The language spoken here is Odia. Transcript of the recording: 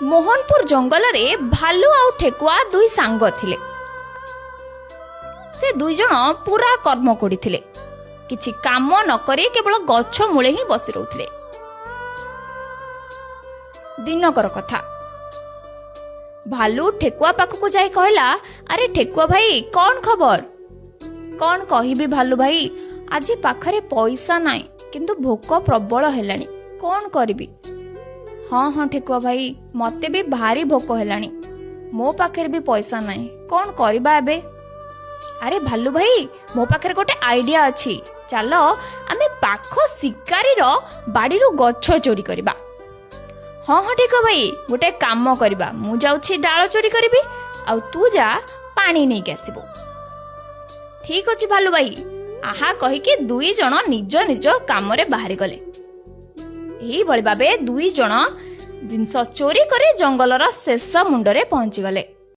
ମୋହନପୁର ଜଙ୍ଗଲରେ ଭାଲୁ ଆଉ ଠେକୁଆ ଦୁଇ ସାଙ୍ଗ ଥିଲେ। ସେ ଦୁଇ ଜଣ ପୁରା କର୍ମ କରିଥିଲେ। କିଛି କାମ ନ କରି କେବଳ ଗଛ ମୂଳେ ହିଁ ବସି ରହୁଥିଲେ। ଦିନକର କଥା, ଭାଲୁ ଠେକୁଆ ପାଖକୁ ଯାଇ କହିଲା, "ଆରେ ଠେକୁଆ ଭାଇ, କଣ ଖବର?" "କଣ କହିବି ଭାଲୁ ଭାଇ, ଆଜି ପାଖରେ ପଇସା ନାହିଁ, କିନ୍ତୁ ଭୋକ ପ୍ରବଳ ହେଲାଣି। କଣ କରିବି?" "ହଁ ହଁ ଠେକୁଆ ଭାଇ, ମତେ ବି ଭାରି ଭୋକ ହେଲାଣି। ମୋ ପାଖରେ ବି ପଇସା ନାହିଁ। କଣ କରିବା ଏବେ?" "ଆରେ ଭାଲୁ ଭାଇ, ମୋ ପାଖରେ ଗୋଟେ ଆଇଡିଆ ଅଛି। ଚାଲ, ଆମେ ପାଖ ଶିକାରୀର ବାଡ଼ିରୁ ଗଛ ଚୋରି କରିବା।" "ହଁ ହଁ ଠେକୁଆ ଭାଇ, ଗୋଟେ କାମ କରିବା। ମୁଁ ଯାଉଛି ଡାଳ ଚୋରି କରିବି, ଆଉ ତୁ ଯା ପାଣି ନେଇକି ଆସିବୁ।" "ଠିକ ଅଛି ଭାଲୁ ଭାଇ।" ଆହା କହିକି ଦୁଇ ଜଣ ନିଜ ନିଜ କାମରେ ବାହାରିଗଲେ। ଏହିଭଳି ଭାବେ ଦୁଇ ଜଣ ଜିନିଷ ଚୋରି କରି ଜଙ୍ଗଲର ଶେଷ ମୁଣ୍ଡରେ ପହଞ୍ଚିଗଲେ।